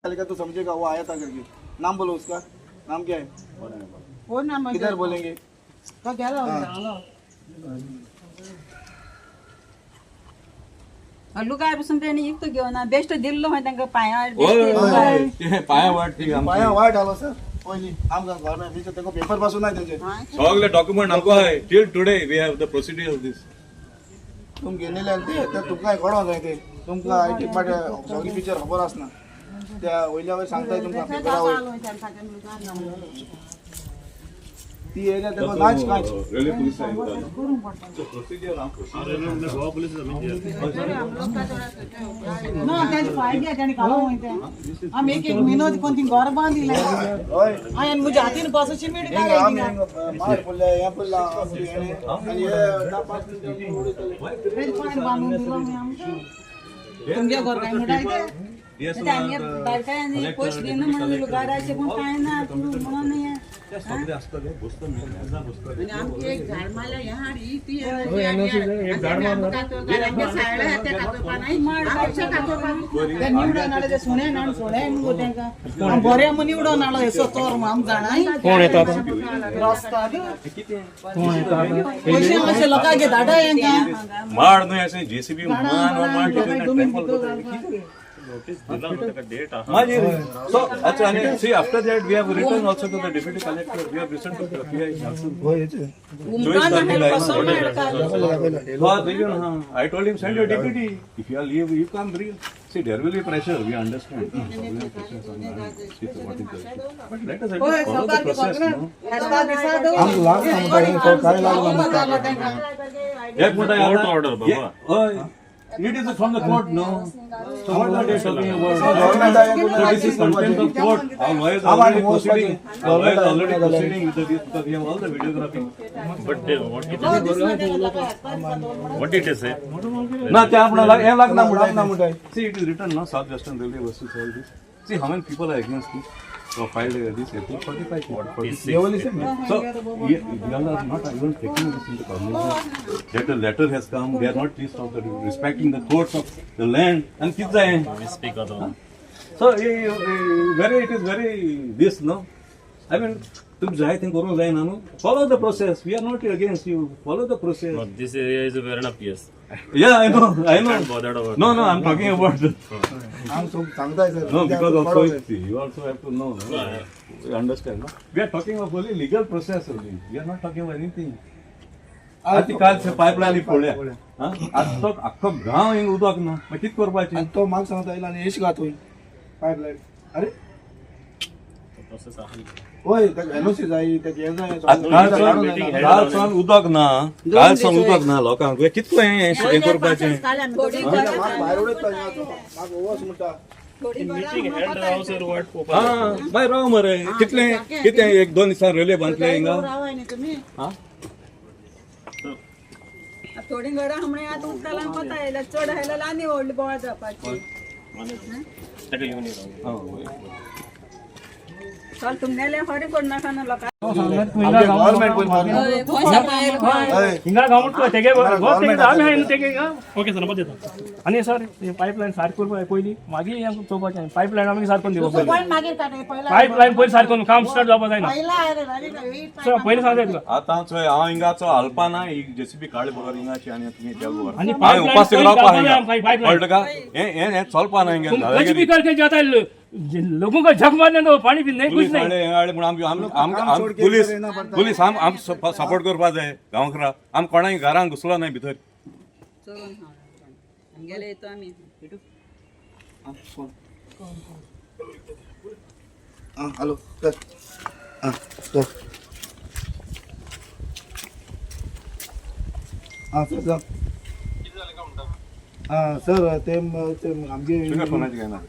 का तो समझेगा वो आया था करके। नाम बोलो उसका, नाम क्या है? कोण नाम? किधर बोलेंगे? तो गेलो सांगलो। लुगाय पासून तेणी इकतो घेवना, बेश्टो दिल्लो खंय तांकां पांयार। होय, पांया वाट ती आमची। पाया वायट आलो सर, पयलीं आमकां गव्हर्मेंट ऑफिसर तेका पेपर पासून नाय तेंचे। सगळे डॉक्युमेंट आमकां आहाय। Till today we have the procedure of this. तुम गेलेले आनी ते ते तुमकां कळोंक जाय, ते तुमकां I T पाट सगळी पिक्चर खबर आसना, त्या वयल्या वयर सांगताय तुमकां पेपरा वयर। ती येयल्या तेका नाच कांयच। Railway police procedure. ना तेजे फायल घे, तेणी घालो खंय तें। आमी एक एक म्हयनो कोण ती घर बांदिलें। हय। हांवें म्हज्या हातीन बस शिमीट हिंगा काडलें आमी थिंगा। हिंगा मार पडल्या, हें पडलां आनी हे 10-5 मिनटां उडयतले। तेजे पांय बांदून दिलो मागीर आमकां। तुमगे घर काय म्हणटाय ते? आमगे बारकाय पयशे दिना म्हणून लुगाराचे, पूण कांय ना म्हणून हें। सगळे आसतले, बसतले बसतले। आमची एक झाड मारल्या ह्या हाड ही ती आमच्या ते निवडून हाडले ते सुणे ना सुणे मुगो तेंकां। आमी बरें म्हूण निवडून हाडलो हे सतोर म्हूण आमी जाणाय। कोण येता? रस्ता पयशे मातशे लोकांक धाडा हेंकां। माड न्हय अशें जेसीबी मान माड तुमी भितर घालपाक। मागीर सो अच्छा, आनी see, after that we have written also to the deputy collector, we have written to the PI also. उपकान कसो माड काडलो। I told him, send your deputy. If you are leave, you can't bring. See, there will be pressure, we understand. But let us at होय, least follow the सरकार process, no? हेस्ता दिसा दवर। आमकां लागना म्हणटा, हें काय लागना म्हणटा। एक म्हणटा Court order, बाबा. हय, it is from the court, no? So what are they talking about? Government So this is contempt of court. Our lawyers are already proceeding. Our lawyers are already proceeding with the this because we have all the videography. But what हो, दिसना तेंकां लोकांक हेस्ता दिसा दवर म्हणून। What it is? ना ते आपण हें लागना म्हणटा। लागना म्हणटा। See, it is written now, South Western Railway versus all this. See how many people are against this? Or filed this April 45 people. 46. So, yeah, you all are not even taking this into cognizance. That a letter has come, they are not least of the respecting the courts of the land and कित जाय. Speak आता। So, very, it is very this, no? I mean, तुम जाय थंय करूंक जायना न्हू? Follow the process. We are not against you. Follow the process. This area is Verna PS. Yeah, I know, I know. Can't bothered about No, no, I'm talking about the आमकां सांगताय sir. No, because also see, you also have to know, no? You understand, no? We are talking of only legal process only. We are not talking of anything. आतां काल pipeline पळोवया, आतां तो आख्खो गांव हिंग उदक ना, मागीर कितें करपाचें? आनी तो म्हाका सांगता येयला आनी एश घातूय पायपलायन। अरे प्रोसेस आहे। हय, ताका एनओसी जाय, ताका हें जाय। आतां काल सावन उदक ना, काल सावन उदक ना लोकांक, कितलें हें करपाचें? थोडी घरां भायर उडयता म्हाका वच म्हणटा। थोडी घरां meeting held Rao sir, what पोवपाक। हा, मागीर राव मरे, कितलें कितें एक दोन दिसां रेल्वे बांदले हिंगा। रावाय न्ही तुमी। हा। थोडी घरां हमणे आतां उदकां कोता आयल्या, चड आयल्यार आनी व्हडली बोवाळ जावपाची। ताका येवन राव। चल, तुमगेलें खरें करनाका न्हू लोकांक। गव्हर्मेंट पयलीं मारना। हय, खंय सकाळी हय। हिंगा गांव तेगे तेगे आमी हाय न्हू तेगे हिंगा। ओके सर, नंबर दिता। आनी सर, पायपलायन सारकी करपा पयलीं, मागीर हें चोवपाचें। पायपलायन आमी सारको दिवप पयलीं। पॉयंट मागीर काडटा पयला। पायपलायन पयलीं सारको काम स्टार्ट जावपा जायना। पयला आयले। सर, पयलीं सांगता तुका। आतां चोय, हांव हिंगाचो हालपा ना, ही जेसीबी काडले बगर हिंगाची आनी तुमी त्या बगर आनी हांवें पायपलायन उपास पयलीं रावपा घालपा हिंगा। जाय आमकां, पायपलायन। कळटा का? हें हें हें चलपा ना हिंगा। तुम कुछ भी करके जाता है, लोगों का झक मारने दो, पानी भी नहीं, कुछ पुलीस नहीं। हाडले, हें हाडले म्हूण आम आम आम पुलीस पुलीस आम आम सपोर्ट करपा जाय गांवकरा। आम कोणाय घरान घुसलो नाय भितर। चोरून खावना आमगेले येतो आमी। आं हॅलो सर, आं सर, आं सर सर, आं सर, ते ते आमगे तुका फोनाचें काय ना?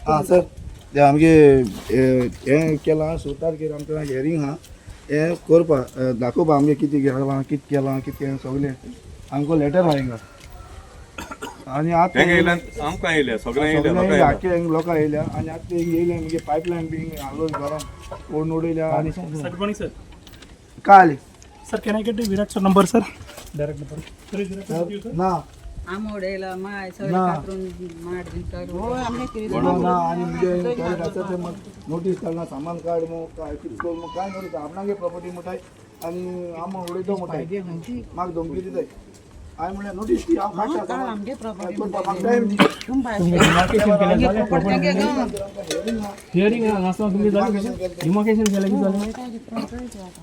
आं सर, ते आमगे हें केलां स तारखेर आमकां हियरींग आहा, हें करपा दाखोवपा आमगे कितें केलां, कितें केलां, कितें केलां सगळें आमकां लेटर आहा हिंगा। आनी आतां तेंगे येयल्यान आमकां येयले, सगळे येयले, लोकां सगळे येयले। आख्खे लोकां येयल्या आनी आतां ते येयले मागीर पायपलायन बी हालो गरम कोण उडयल्या आनी सर, गुड मॉर्निंग सर। काल sir, can I get Virat sir number sir? Direct number sir. ना। आम उडयला माय सगळें ना. कातरून माड बीन सगळें होय आमगे कितें ना ना आनी म्हणजे टॉयलेट आसा ते मग नोटीस काडना सामान काड मग काय कितें कर मग काय नोटीस आपणागे प्रॉपर्टी म्हणटाय आनी आम उडयतो म्हणटाय म्हाका धमकी दिताय. हांवें म्हणलें नोटीस दी, हांव काडटा सामान. आमगे प्रॉपर्टी करपा म्हाका टायम दी. डिमार्केशन केलें जालें प्रॉपर्टी हियरींग ना. हियरींग नासतना तुमी जालें डिमार्केशन केलें कितें जालें?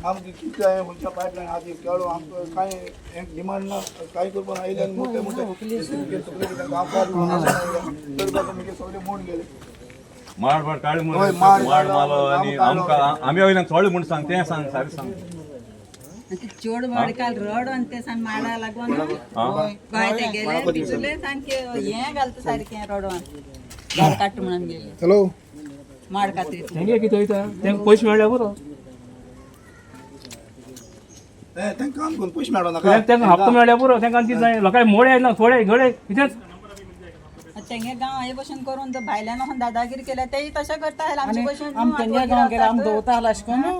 आमकां कितें जाय खंयच्या पायपलायन आहा ती कळो आमकां कांय हें डिमांड ना कांय करपाक आयले आनी मोठे मोठे हांव करपाक मुगे सगळे मोड गेले. माड माड काड म्हूण हय, माड माड काडलो, मालो आनी आमकां आमकां आमी वयल्यान थोडे म्हूण सांग तें सांग सारकें सांग. आनी ते चेड व्हड काल रड आनी ते सान माडा लागून गोंय ते गेले भिजूले सामकें हें घालता सारकें रडोन घर काडटा म्हणून गेले हॅलो माड कातरी. तेंगे कितें वयता तेंका पयशे मेळ्ळ्या पुरो. तेंकां काम करून पयशे मेळो नाका. तेंका हप्तो मेळ्ळ्या पुरो तेंका आनी कितें जाय लोकांक मोडे ना थोडे घडे कितेंच. तेंगे गांव हे भशेन करून तो भायल्यान वचून दादागिरी केल्या तेय तशें करता आमचे भशेन. आम तेंगे गांव गेले आम दवरता आसलो अशें करून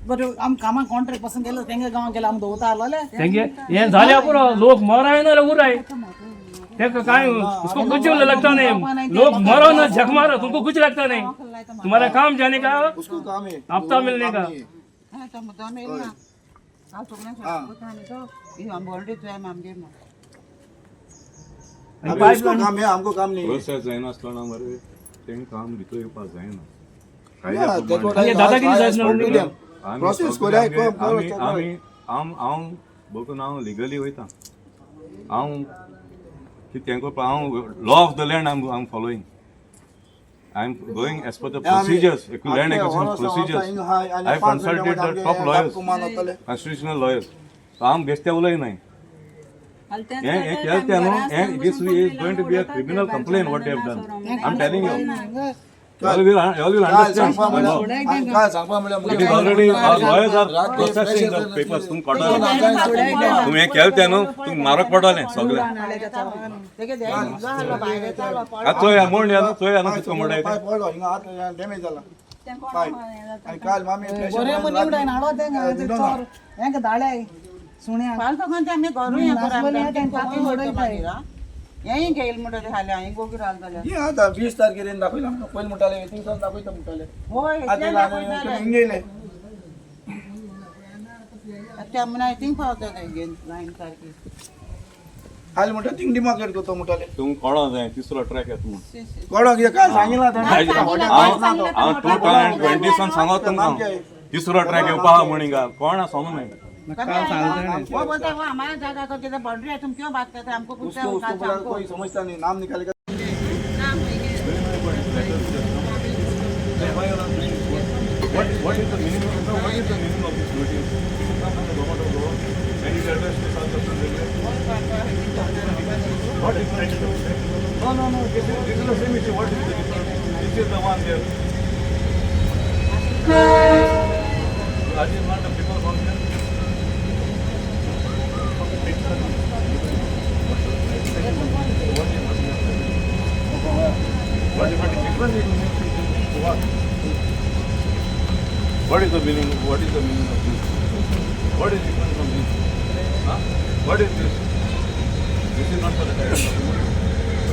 बरें आम कामाक कॉन्ट्रॅक्ट पासून गेलो तेंगे गांव गेले आम दवरता आसलोले. तेंगे हें जाल्या पुरो लोक मराय ना उराय तेंका काय उसको कुछ लगता नहीं लोग मरो ना झक मारो तुमको कुछ लगता नहीं तुम्हारा काम जाने का उसको काम है हफ्ता मिलने का. तो मुद्दाम येयल ना काल सगळें सांगता न्ही तो आंबोल्डी तुवें आमगेर म्हूण. अभी उसको काम है हमको काम नहीं है. प्रोसेस जायनासतना मरे तें काम भितर येवपाक जायना. Yeah, that's what हे I दादागिरी I जायच ना spoke to them. आमी Process सगळे कोराय, आमगे- कोर- आमी कोर- आमी हांव हांव बघून हांव लिगली वयता हांव की तेंको हांव law of the land I am following. I am going as per the procedures land acquisition procedures. I consulted the top lawyers, constitutional lawyers. हांव बेश्टे उलय नाय. आनी तेंच हें हें करता, केलें तें न्हू आमी घरा हें this is going to be a criminal complaint what have done. I am telling you. You all will काय सांगपा अंडरस्टँड. म्हणल्यार काय सांगपा म्हणल्यार It is already, our lawyers are processing the papers. तुम कोटाले. तुम्ही हे केलं ते न्हू तुमी मारक पडटलें सगळें. तेगे भायर येतालो. आतां चोया म्हण या न्हू चोया न्हू कितको म्हणटाय पाय तें. पडलो हिंगा हात डॅमेज जाला तें कोण पाय. हें जाता. आनी काल मामी बरें म्हूण निवडाय हाडो तेंका चोर हेंका धाडाय सुण्या फाल्यां सगळें आमी घरूय हें करा नासलें तेंकां आमकां उडयताय. हेंय घेयल म्हणटा हाले हांवें गोगीर हाल जाल्यार हे आतां 20 तारखेर दाखयला आमकां पयलीं म्हणटाले थिंगसान दाखयता म्हणटाले. होय आतां दाखयताले येयले त्या म्हणून थिंग पावता तेंगे लायन सारकी. काल म्हणटा थिंग डिमार्केट करता म्हणटाले. तुमकां कळोंक जाय तिसरो ट्रॅक येता म्हूण. कोणा कितें काय सांगिलां ताणें. हांव 2020 सान सांगत तुमकां तिसरो ट्रॅक येवपा आहा म्हूण हिंगा कोण सांगू न्हय. वो बोलता वो हमारा जागा तो किधर बाउंड्री है तुम क्यों बात करते हैं हमको पूछते उसको हैं उसको बोला कोई समझता नहीं नाम निकालेगा. What is the meaning? No, what is the meaning of this notice? It is come from the government of Goa and it addressed to South Western Railway. What difference? No, no, no. This is the same issue. What is the difference? This is the one there. That is not the people from here. What is the difference in what? What is the meaning? What is the meaning of this? What is different from this? Huh? What is this? This is not for the title document.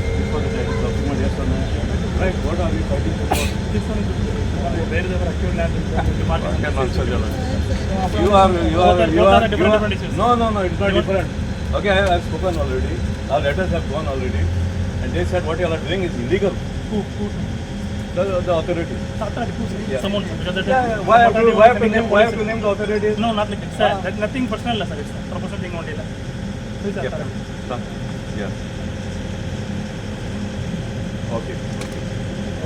This is for the title document. Yes or no? Right? What are we fighting for? This one where is our actual land Okay, nonsense, You are, you Both are, are- you both are, are you different are. different issues. No, no, no. It's not different. Okay, I have spoken already. Our letters have gone already, and they said what you all are doing is illegal. Who The authorities. Yeah. Someone because that Yeah, yeah. Why have to, why have to name, why have to name the authorities? No, not like that. Sir, that nothing personal, sir. It's a professional thing only. Please, Yeah. sir. Sir. Yeah. Okay. Okay.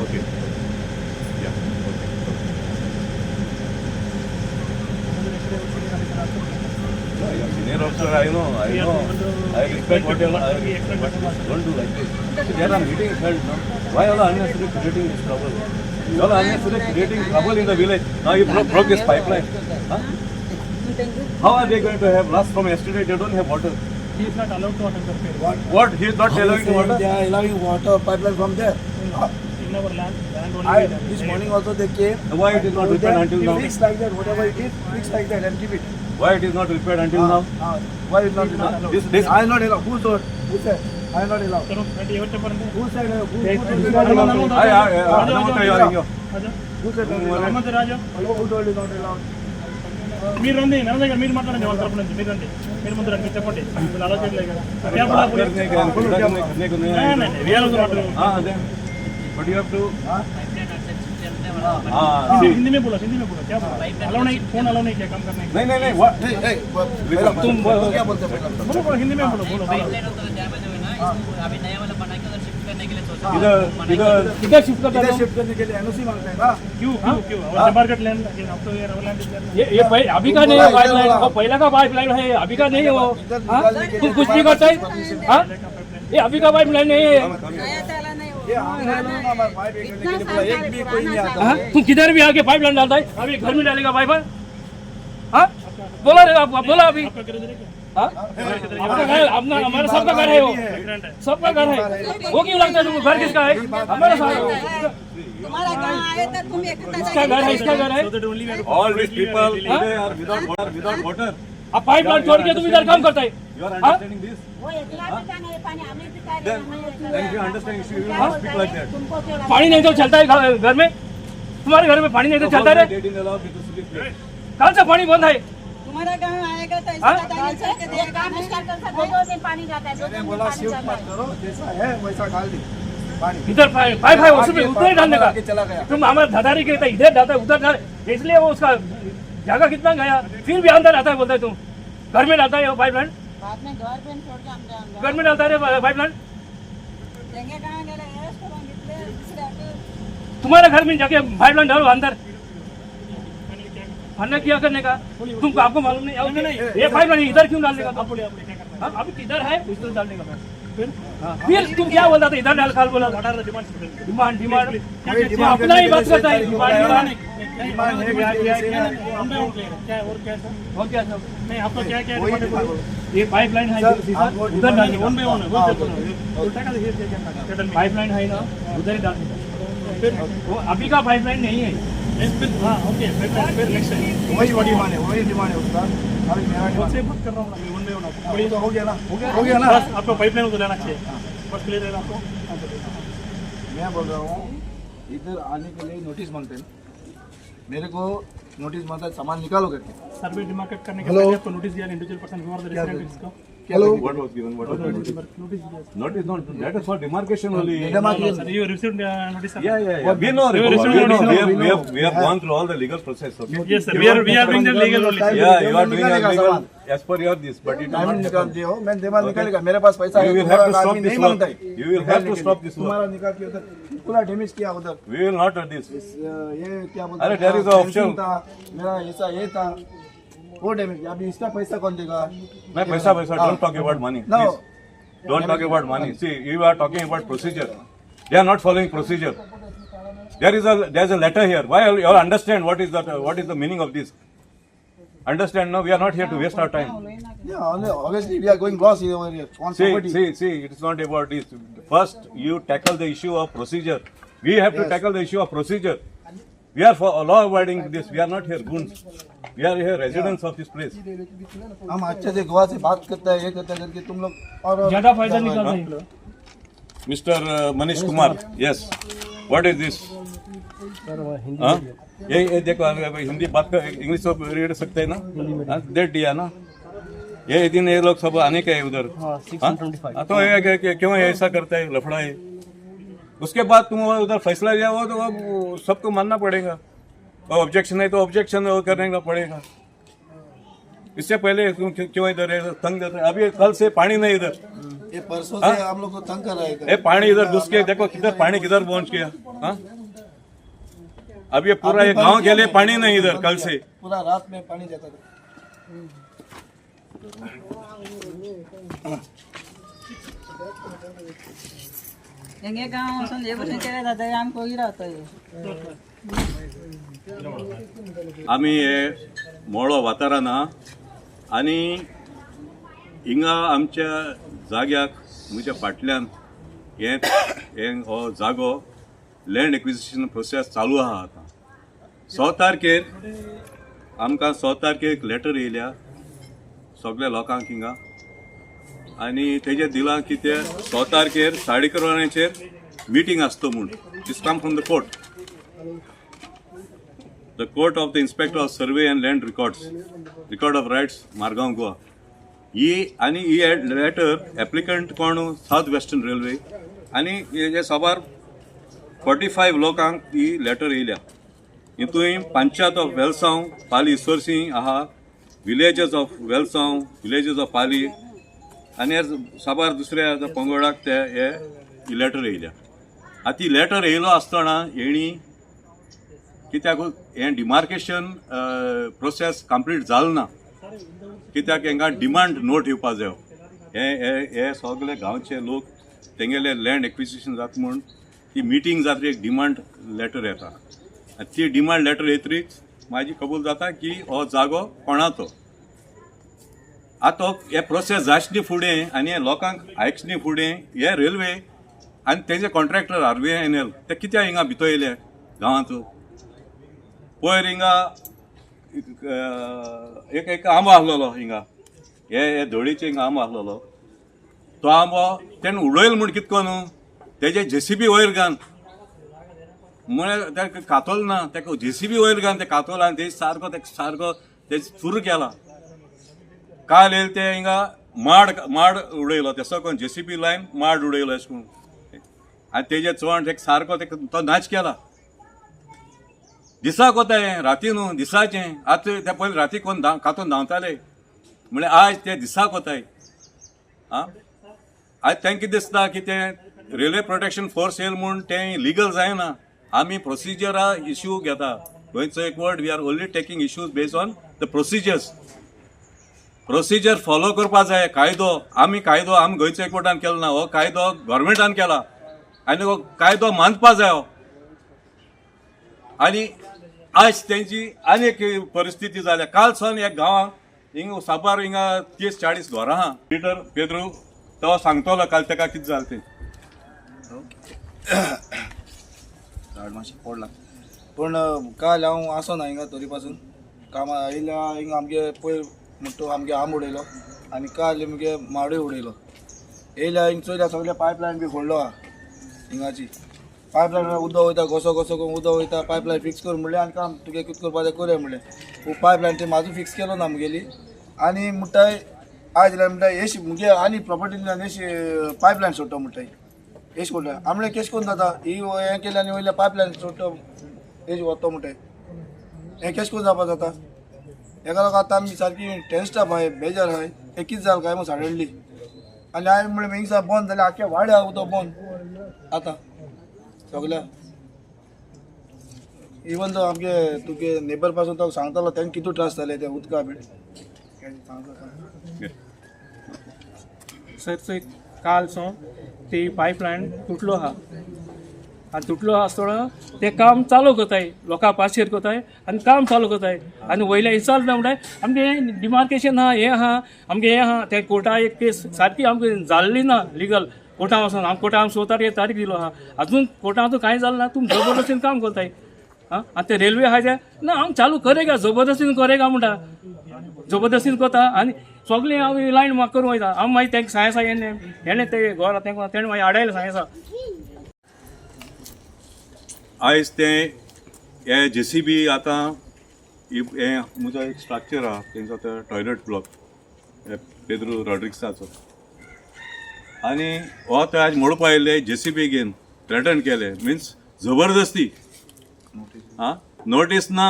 Okay. Yeah. Okay. Okay. No, you're senior officer, I know, I know. I respect what you are, I respect, but don't do like this. See, there are meetings held, no? Why all are unnecessarily creating this trouble? You all are unnecessarily creating trouble in the village. Now you broke this pipeline. Huh? How are they going to have, last from yesterday, they don't have water. He is not allowed to interfere. What? He is not allowing the water? They are allowing water pipeline from there. In our land, land only. I, this morning also they came. Why it is not repaired until now? Fix like that, whatever it is, fix like that and give it. Why it is not repaired until now? Why it not allowed? This I not allowed. Who said? Who said? I not allowed. Who said who who told you not allowed? మీరు రండి నన్ను దగ్గర మీరు మాట్లాడండి వాళ్ళ తరపు నుంచి మీరు రండి మీరు ముందు రండి చెప్పండి వీళ్ళు అలా చేయలేదు కదా. हिंदी में बोलो, हिंदी में बोलो, क्या बोलो? अलाउ नहीं, फोन अलाउ नहीं किया काम करने। नहीं नहीं नहीं, तुम क्या बोलते हैं? बोलो बोलो, हिंदी में बोलो बोलो। इधर इधर इधर शिफ्ट करता इधर शिफ्ट करने के लिए एनओसी मांगते हैं ना? क्यों क्यों क्यों? और मार्केट लैंड आपको ये लैंड ये अभी का नहीं है पाइपलाइन, वो पहला का पाइपलाइन है, अभी का नहीं है वो। तुम कुछ नहीं करता है? हाँ, ये अभी का पाइपलाइन नहीं है। ये हमारा पाइप करने के लिए बोला, एक भी कोई नहीं आता। तुम किधर भी आके पाइपलाइन डालता है, अभी घर में डालेगा पाइप? हाँ बोला रे, आप बोला अभी। आपका घर, अपना हमारा सबका घर है, वो सबका घर है, वो क्यों लगता है तुमको? घर किसका है? हमारा सारा तुम्हारा गाँव आए तो तुम इसका घर है, इसका घर है। All these people today are without water, without water. अब पाइप लाइन छोड़ के तुम इधर काम करता है। You are understanding this? Then, then if you understand, you will not speak like that. पानी नहीं तो चलता है घर में, तुम्हारे घर में पानी नहीं तो चलता है। They didn't allow me to sleep. कौन सा पानी बंद है? तुम्हारा गाँव आएगा तो इसका पानी जाता है। मैंने बोला शिफ्ट मत करो, जैसा है वैसा डाल दी पानी। इधर पाइप है उसमें उधर ही डालने का। चला गया। तुम हमारे धधारी के इधर डालता है उधर डाल, इसलिए वो उसका जगह कितना गया, फिर भी अंदर आता है बोलता है तुम घर में डालता है वो पाइप लाइन, घर में डालता है पाइप लाइन। तुम्हारे घर में जाके पाइप लाइन डालो अंदर, हमने क्या करने का? तुमको आपको मालूम नहीं, ये पाइप लाइन इधर क्यों डालने का? अभी किधर है उधर डालने का। फिर तुम क्या बोलता था इधर डाल खाल बोला? डिमांड डिमांड अपना ही बात करता है। डिमांड और क्या सर? नहीं आपको क्या क्या ये पाइपलाइन है उधर डालने, पाइपलाइन है ना उधर ही डालने का। वो अभी का पाइपलाइन नहीं है। हाँ ओके, वही डिमांड है, वही डिमांड है उसका। अभी मेरा डिमांड से बात कर रहा हूँ मैं, वन बाय वन आपको तो हो गया ना, हो गया ना। बस आपको पाइपलाइन उधर लेना चाहिए, बस क्लियर है आपको। मैं बोल रहा हूँ इधर आने के लिए नोटिस मांगते हैं, मेरे को नोटिस मांगता है सामान निकालो करके। सर्वे डिमार्केट करने के पहले आपको नोटिस दिया individual person who are the resident इसका। Hello, What was given? What was the notice? Notice दिया। Notice not that is for demarcation only. Demarcation. Sir, you received notice? Yeah, yeah, yeah. We know. We have gone through all the legal process. Okay. Yes, sir. We are doing the legal only. Yeah, you are doing your legal as per your this, but it will not निकाल happen. दिए हो, मैं दिमाग निकालेगा, मेरे pass पैसा है। You will have to stop this work. You will have to stop this work. तुम्हारा निकाल K उधर पूरा डैमेज किया उधर। We will not do this. ये क्या बोलते? अरे there is an option. मेरा ऐसा ये था वो डैमेज, अभी इसका पैसा कौन देगा? मैं पैसा पैसा don't talk about money. No. Don't talk about money. See, you are talking about procedure. They are not following procedure. There is a letter here. Why you all understand what is that? What is the meaning of this? Understand? No, we are not here to waste our time. Yeah, obviously we are going loss over here on property. See, see, it is not about this. First, you tackle the issue of procedure. We have to tackle the issue of procedure. We are for law abiding this. We are not here goons. We are here residents of this place. हम अच्छे से गोवा से बात करता है, ये करता है करके तुम लोग और ज्यादा फायदा निकालते हैं। Mister Manish Kumar, yes, what is this? हाँ, ये देखो हिंदी बात कर, इंग्लिश तो रीड सकते हैं ना? डेट दिया ना, ये दिन ये लोग सब आने के है उधर। हाँ, तो ये क्यों ऐसा करता है, लफड़ा है। उसके बाद तुम उधर फैसला लिया हो तो अब सबको मानना पड़ेगा, और ऑब्जेक्शन है तो ऑब्जेक्शन करने पड़ेगा। इससे पहले तुम क्यों इधर तंग देते? अभी कल से पानी नहीं इधर, ये परसों से हम लोग को तंग कर रहा है। ये पानी इधर घुस के देखो किधर पानी किधर पहुंच गया। हाँ, अब ये पूरा ये गांव के लिए पानी नहीं इधर कल से, पूरा रात में पानी जाता था। हेंगे गांव वचून हे भशेन केलें जाता, आमकां वयर रावता. आमी हे मोळो वाठारान आहा आनी हिंगा आमच्या जाग्याक म्हज्या फाटल्यान हे हे हो जागो लँड एक्विजिशन प्रोसेस चालू आहा. आतां 100 तारखेर आमकां 100 तारखेर एक लेटर येयल्या सगळ्या लोकांक हिंगा आनी तेजें दिलां की ते 100 तारखेर 4:30 वरांचेर मिटींग आसतो म्हूण. This come from the court, the court of the inspector of survey and land records, record of rights, Margao, Goa. ही आनी ही लेटर एप्लिकंट कोण, सावथ वेस्टर्न रेल्वे. आनी हे साबार 45 लोकांक ही लेटर येयल्या. हितून पंचायत ऑफ वेलसांव, पाली, इसोरसी आहा, villages of Velsao, villages of Pali आनी हे साबार दुसऱ्या पंगडाक ते हे ही लेटर येयल्या. आतां ही लेटर येयलो आसतना हेणी कित्याक हें डिमार्केशन प्रोसेस कंप्लीट जालो ना, कित्याक हांकां डिमांड नोट येवपा जायो. हे हे हे सगळे गांवचे लोक तेंगेले लँड एक्विजिशन जाता म्हूण ती मिटींग जातरी एक डिमांड लेटर येता आनी ती डिमांड लेटर येतरीच म्हाजी कबूल जाता की हो जागो कोणाचो. आतां हे प्रोसेस जायचे फुडें आनी हे लोकांक आयकचे फुडें हे रेल्वे आनी तेजे कॉन्ट्रॅक्टर आरवीएनएल ते कित्याक हिंगा भितर येयले गांवांत? पयर हिंगा एक एक आंबो आसलेलो हिंगा, हे हे धोळीचे हिंगा आंबो आसलेलो. तो आंबो तेणें उडयलो म्हूण कितें करून तेजे जेसीबी वयर घान म्हळ्यार तेका कातोल ना, तेका जेसीबी वयर घान ते कातोल आनी तेज सारको तेका सारको तेज सुरू केला. काल येयले ते हिंगा माड माड उडयलो, ते सगळो जेसीबी लायन माड उडयलो अशें करून आनी तेजे चवण तेका सारको तेका तो नाच केला. दिसाक वता हें, राती न्हू, दिसाचें. आतां ते पयलीं राती कोण धांव कातून धांवताले, म्हणल्यार आज ते दिसाक वताय. आं, आज तांकां कितें दिसता की तें रेल्वे प्रोटेक्शन फोर्स येयल म्हूण तें लिगल जायना. आमी प्रोसिजरा इश्यू घेता गोंयचो एकवट. We are only taking issues based on the procedures. Procedure follow करपा जाय. कायदो आमी कायदो आमी गोंयचो एकवटान केलो ना, हो कायदो गव्हर्मेंटान केला आनी हो कायदो मानपा जायो. आनी आज तेंची आनी एक परिस्थिती जाल्या. काल सावन ह्या गांवांत हिंगा साबार हिंगा 30-40 घरां आहा. पिटर पेद्रू तो सांगतलो काल तेका कितें जालें तें. झाड मातशें पडलां पूण काल हांव आसो ना हिंगा, तरी पासून कामां आयल्या. हिंगा आमगे पयर म्हणटा आमगे आंब उडयलो आनी काल मुगे माडूय उडयलो. येयल्या हिंग चोयल्या सगळे पायपलायन बी फोडलो आहा. हिंगाची पायपलायन उदक वयता, घसो घसो करून उदक वयता. पायपलायन फिक्स कर म्हणलें आनी काम तुगे कितें करपा तें करया म्हणलें. पूण पायपलायन ते म्हाजो फिक्स केलो ना मुगेली. आनी म्हणटाय आयज जाल्यार म्हणटा एश मुगे आनी प्रॉपर्टींतल्यान एश पायपलायन सोडटा म्हणटाय, एश म्हणटा. आमळे केश करून जाता ही हें केलें आनी वयल्या पायपलायन सोडटा एश वतो म्हणटाय, हें केश करून जावपा जाता? हेका लागून आतां आमी सारकी टेन्स्ड अप आहाय, बेजार आहाय. हें कितें जालें काय म्हूण सडनली आनी हांवें म्हणलें हिंगसा बंद जाल्यार आख्ख्या वाड्या उदक बंद आतां सगल्या. इवन तो आमगे तुगे नेबर पासून तो सांगतालो तेंका कितू त्रास जाले ते उदका बी सांगता. सर, चोय काल सावन ती पायपलायन तुटलो आहा आनी तुटलो आसतना ते काम चालू करताय, लोकां पाशेर करताय आनी काम चालू करताय. आनी वयल्या इचारता म्हणटाय आमगे डिमार्केशन आहा, हें आहा आमगे, हें आहा. ते कोर्टा एक केस सारकी आमकां जाल्ली ना लिगल. कोर्टान वचोन आम कोर्टान 6 तारखेर तारीख दिलो आहा, अजून कोर्टान कांय जालें ना. तुमी जबरदस्तीन काम करताय. आं, आनी ते रेल्वे आहा ते ना आम चालू करेगा, जबरदस्तीन करेगा म्हणटा, जबरदस्तीन करता. आनी सगळें हांव लायन म्हाका करूं वयता. हांव मागीर तांकां सांग आसा, हेणे हेणे ते घरा तांकां तेणें मागीर आडायलें सांग आसा. आयज तें हे जेसीबी आतां हें म्हजो एक स्ट्रक्चर आहा तेंचो तो टॉयलेट ब्लॉक पेद्रू रॉड्रिक्साचो आनी हो ते आयज मोडपा आयिल्ले जेसीबी घेवन थ्रेटन केले, मिन्स जबरदस्ती. आं, नोटीस ना.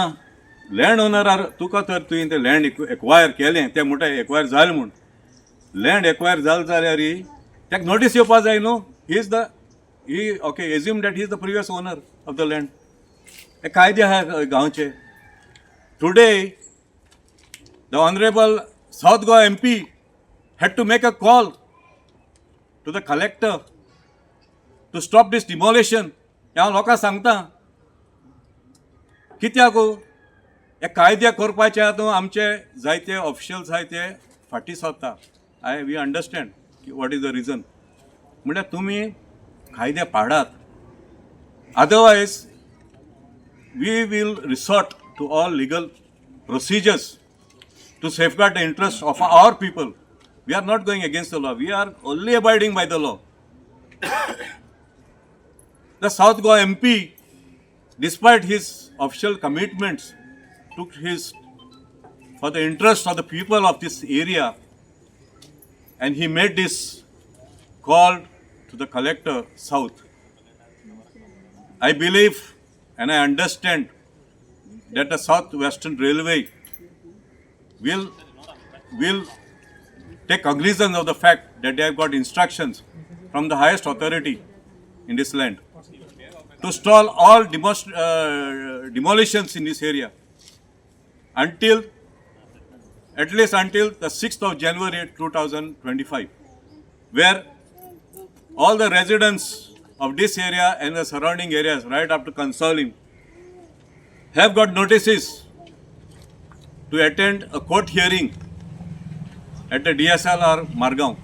लँड ओनरार तुका तर तुवें तें लँड एक्वायर केलें, तें म्हणटा एक्वायर जालें म्हूण. लँड एक्वायर जालें जाल्यार ताका नोटीस येवपा जाय न्हू. He is the he okay, assume that he is the previous owner of the land. हे कायदे आहा गांवचे. Today the honourable South Goa MP had to make a call to the collector to stop this demolition. हांव लोकांक सांगता कित्याक हे कायदे करपाचे आतां आमचे जायते ऑफिशियल्स आहाय ते फाटीं सरता. I we understand की what is the reason. म्हणल्यार तुमी कायदे पाडात, otherwise we will resort to all legal procedures to safeguard the interest of our people. We are not going against the law. We are only abiding by the law. The South Goa MP, despite his official commitments, took his for the interest of the people of this area, and he made this call to the collector South. I believe and I understand that the South Western Railway will take cognizance of the fact that they have got instructions from the highest authority in this land to stall all demolitions in this area until at least until the 6th of January 2025, where all the residents of this area and the surrounding areas right up to Cansaulim have got notices to attend a court hearing at the DSLR Margao.